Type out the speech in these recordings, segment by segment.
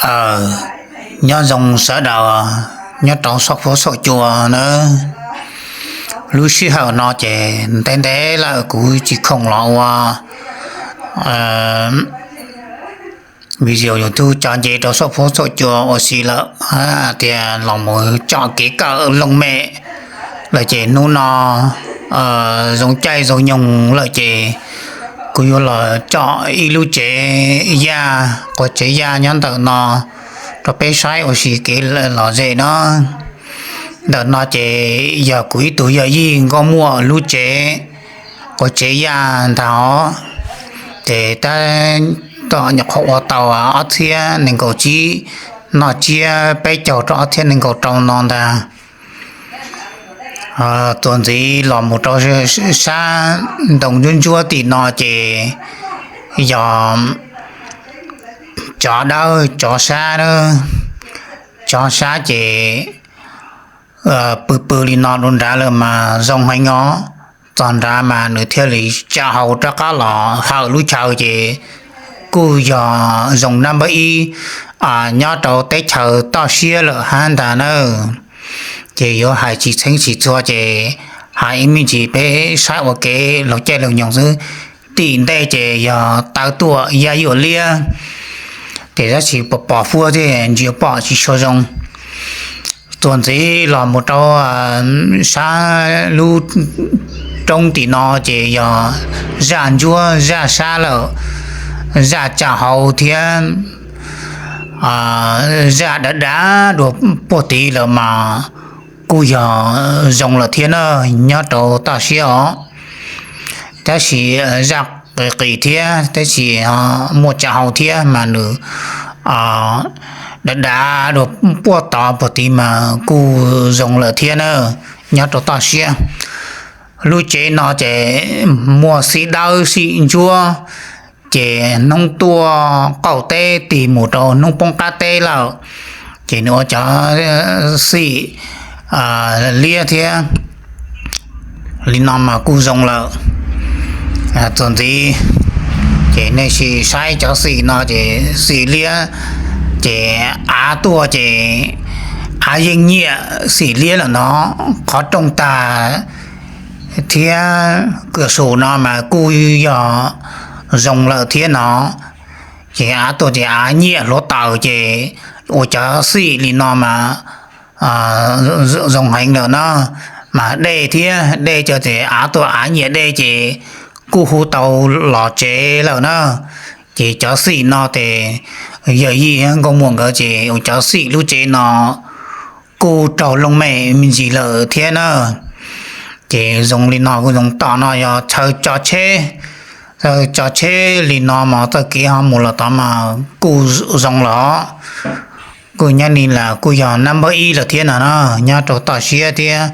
Aws, nyob zoo sawv daws nyob rau saum fuab saum cua nawb. Lub sij hawm no ces ntev ntev lawm kuv tsis khoom los ua video YouTube cov nce rau saum fuab saum cua ua si lawm, tias los mus tsom kev kawm looj mem lawm ces hnub no zoo caij zoo nyoog lawm ces kuv yuav los tsom ib lub tsev yaj, quas tsev yaj nyob ntawm no rau peb saib ua si kev lom zem no. Ntawm no ces yog kuv ib tug yawm yij nkauj muam lub tsev, quas tsev yaj ntag os. Ces tab tom nyuam qhuav ua tau ob txhiab nees nkaum tsib, noj tsiab peb caug rau ob txhiab nees nkaum rau no ntag. Txuas ntxiv los mus rau sab ntoo ntsuab ntsuab tim no ces yog tsov dawb tsov sab, tsov sab ces pw pw li no rau nrad lawm mas zoo heev os. Txog nrad mas nws thiaj li tsa hau rov qab los hawm lub chaw ces kuj yog zoo nab npawb ib nyob rau teb chaws toj siab lawm hab ntag na. Ces yuav hais tsis txheeb tsis txhua ces hais ib me ntsis peb saib ua kev laug caij laug nyoog xwb. Tim ntej ces yog tawv tuaj yaj yuam liab, ces tab sis pos pos fuab thiab ntsia pom tsis tshua zoo. Txuas ntxiv los mus rau sab lub roob tim no ces yog zaj ntsuab zaj sab lawm, zaj tsa hau thiab zaj dav dav dua puag tid lawm mas kuj yog zoo lawm thiab na, nyob rau toj siab os. Tab sis zaj qis qis thiab tab sis muaj tsa hau thiab mas nws dav dav dua puag tod puag tid mas kuj zoo lawm thiab na, nyob rau toj siab. Lub tsev no ces muaj xim dawb xim ntsuab, ces hnub tuaj qaum teb tig mus rau hnub poob qab teb lawm, ces nws ua cov xim liab thiab li no mas kuj zoo lawm. Txuas ntxiv ces nej sim saib cov xim no ces xim liab, ces av tuaj ces av yeej nyiam xim liab lawm no, qhov rooj tag thiab kws sum no mas kuj yog zoo lawm thiab no. Ces av tuaj ces av nyiam hluav taws ces ua cov xim li no mas zoo heev lawm na. Mas dej thiab, dej cov ces av tuaj av nyiam dej ces kuj hu tau los tsev lawm na. Ces cov xim no ces yawm yij nkauj muam nkawd ces ua cov xim lub tsev no kuj raug looj mem me ntsis lawm thiab na. Ces zoo li no kuj zoo, tom no yog chaw tso tsheb, tso tsheb li no mas txoj kev ho mus los tod mas kuj zoo los, kuj nyob li las kuj yog nab npawb ib lawm thiab no na, nyob rau toj siab thiab.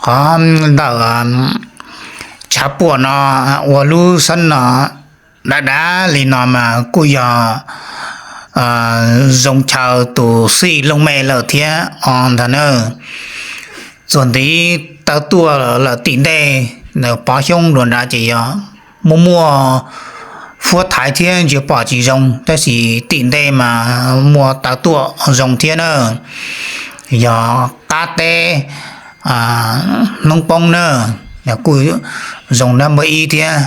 Qhov ntawm tshav puam no ua lub xab no dav dav li no mas kuj yog zoo chaw tus xim looj mem lawm thiab os ntag na. Txuas ntxiv tawv tuaj lawm tim ntej, pov xyoob dua nrad ces yog muaj muaj fuab thaiv thiab ntsia pom tsis zoo, tab sis tim ntej mas muaj tawv tuaj zoo thiab na. Yog qab teb hnub poob na, yog kuj zoo nab npawb ib thiab.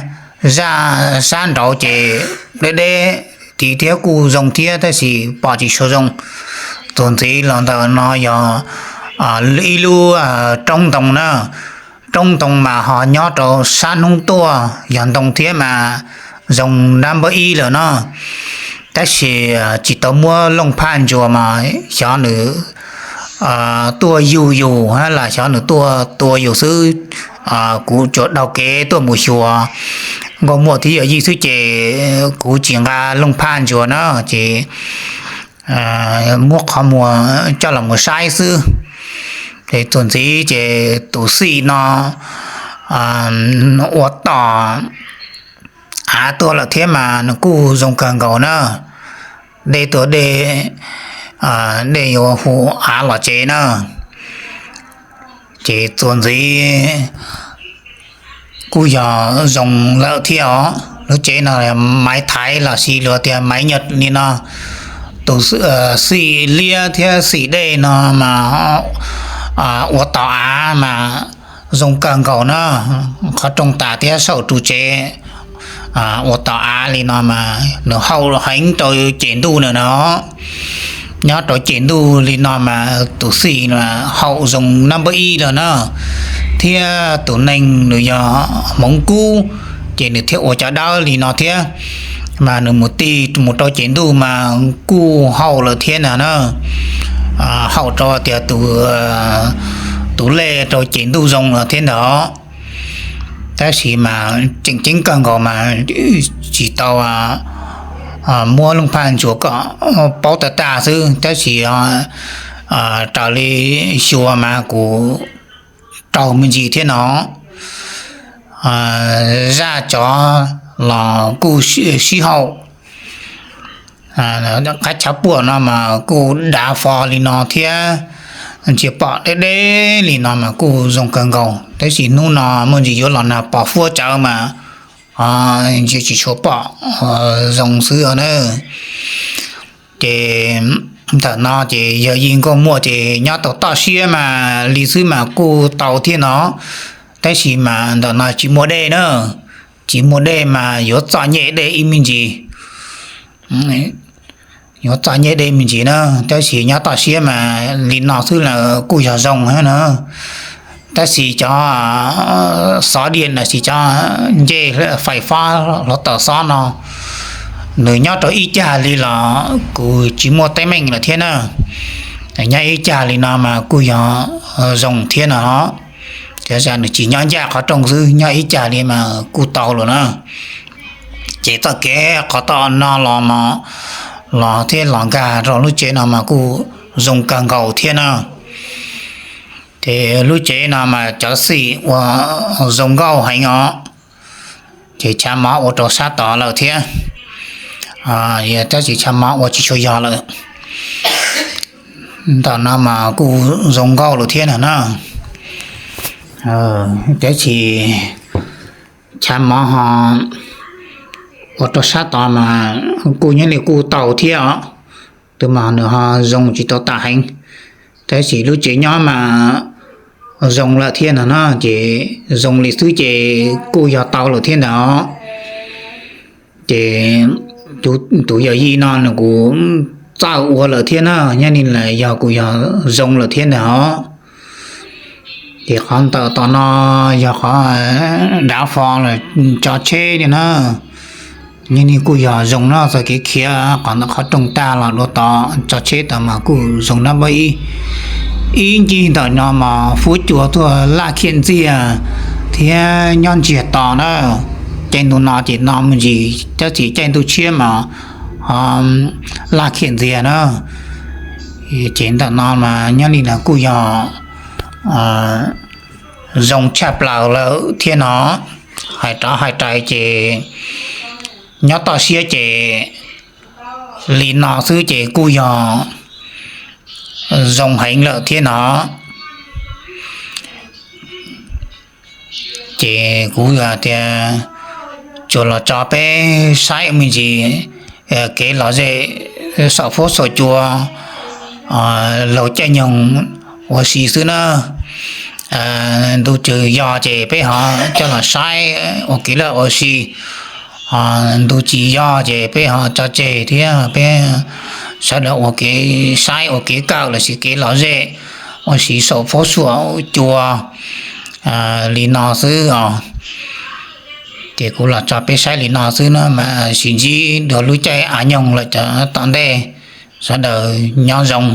Zaj sab nraud ces deb deb tid thiab kuj zoo thiab tab sis pom tsis tshua zoo. Txuas ntxiv los ntawm no yog ib lub roob ntoo na. Roob ntoo mas ho nyob rau sab hnub tuaj, yog ntoo thiab mas zoo nab npawb ib lawm no. Tab sis tsis tau muab looj phaj ntsuas mas xyov nws tuaj yug yus hab los xyov nws tuaj tua yus xwb. Kuv tsuas daug kev tuaj mus xyuas nkauj muam thiab yawm yij xwb ces kuv tsis nqa looj phaj ntsuas na, ces muab qhov muag coj los mus saib xwb. Ces txuas ntxiv ces tus xim no ua tom av tuaj lawm thiab mas nws kuj zoo kawg nkaus na. Dej tuaj dej, dej yuav hu av los tsev na. Ces txuas ntxiv kuj yog zoo lawm thiab os. Lub tsev no maiv thaiv los sis luag tias maiv nyuam li no, tus xim liab thiab xim dej no mas ua tau av mas zoo kawg nkaus na, qhov rooj tas thiab saum ru tsev ua tau av li no mas nws haum heev rau ceg ntuj na no. Nyob rau ceg ntuj li no mas tus xim haum zoo nab npawb ib lawm na, thiab tus neeg nws yog hmoov kub, ces nws thiaj ua cov dawb li no thiab. Mas nws mus tig mus rau ceg ntuj mas kuj haum lawm thiab ntag na, haum rau tias tus lej rau ceg ntuj zoo lawm thiab ntag. Tab sis mas tseem ceeb kawg nkaus mas tsis tau muab looj phaj ntsuas kom paub tag tag xwb, tab sis raws li xyuas mas kuv raug me ntsis thiab no. Zaj tsov los kuj sib haum, qab chav puam no mas kuj dav fo li no thiab, ntsia pom deb deb li no mas kuj zoo kawg nkaus, tab sis hnub no muaj ntsis yuav los nag pos fuab tsawv mas ntsia tsis tshua pom zoo xwb na. Ces ntawm no ces yawg yij nkauj muaj ces nyob tau toj siab mas li xwb mas kuj tau thiab no, tab sis mas ntawm no tsis muaj dej na, tsis muaj dej mas yuav txom nyem dej ib me ntsis, yuav txom nyem dej me ntsis na, tab sis nyob toj siab mas li no xwb los kuj yog zoo na. Tab sis cov xov diam los sis cov ncej fais fab hluav taws xob no, nws nyob rau ib cag li los kuj tsis muaj teeb meem lawm thiab na. Nyob ib cag li no mas kuj yog zoo thiab no. Ces nws tsis nyob ncaj qhov rooj xwb, nyob ib cag li mas kuj tau lawm na. Ces txoj kev qhov tod no los, los thiab los nkag rau lub tsev no mas kuj zoo kawg nkaus thiab na. Ces lub tsev no mas cov xim ua zoo nkauj heev os. Ces chav mov ua rau sab tod lawm thiab, tab sis chav mov ua tsis tshua yog lawm. Ntawm no mas kuj zoo nkauj lawm thiab na. Tab sis chav mov ho ua rau sab tod mas kuj nyob li kuj tau thiab os, tus mas nws ho zoo tsis tau tas heev. Tab sis lub tsev nyob mas zoo lawm thiab ntag no, ces zoo li xwb ces kuj yog tau lawm thiab ntag. Ces tus yawm yij no nws kuj txawj ua lawm thiab na, nyob li los yog kuj yog zoo lawm thiab ntag os. Ces qhov ntawm tom no yog qhov dav fo los tso tsheb li na. Nyob li kuj yog zoo no, txoj kev khiav qhov ntawm qhov rooj tag los dua tom tso tsheb tod mas kuj zoo nab npawb ib. Ib ncig ntawm no mas huab cua tuaj laj khiam ntxiag thiab nyob ntsiag to na. Caij ntuj no ces no me ntsis, tab sis caij ntuj tshiab mas laj khiam ntxiag na. Ces ntawm no mas nyob li no kuj yog zoo tshaj plaws lawm thiab no. Hais rov hais rais ces nyob toj siab ces li no xwb ces kuj yog zoo heev lawm thiab no. Ces kuv tias tsuas los tso peb saib me ntsis kev lom zem saum fuab saum cua laug caij nyoog ua si xwb na. Ntu tsis yog ces peb ho coj los saib ua kev lom ua si, ntu tsis yog ces peb ho tso tseg thiab peb sawv daws ua kev saib ua kev kawm lossis kev lom zem ua si saum fuab saum cua li no xwb os. Ces kuv los tso peb saib li no xwb na, mas sib ntsib dua lub caij av nyoog lawm tom ntej, sawv daws nyob zoo.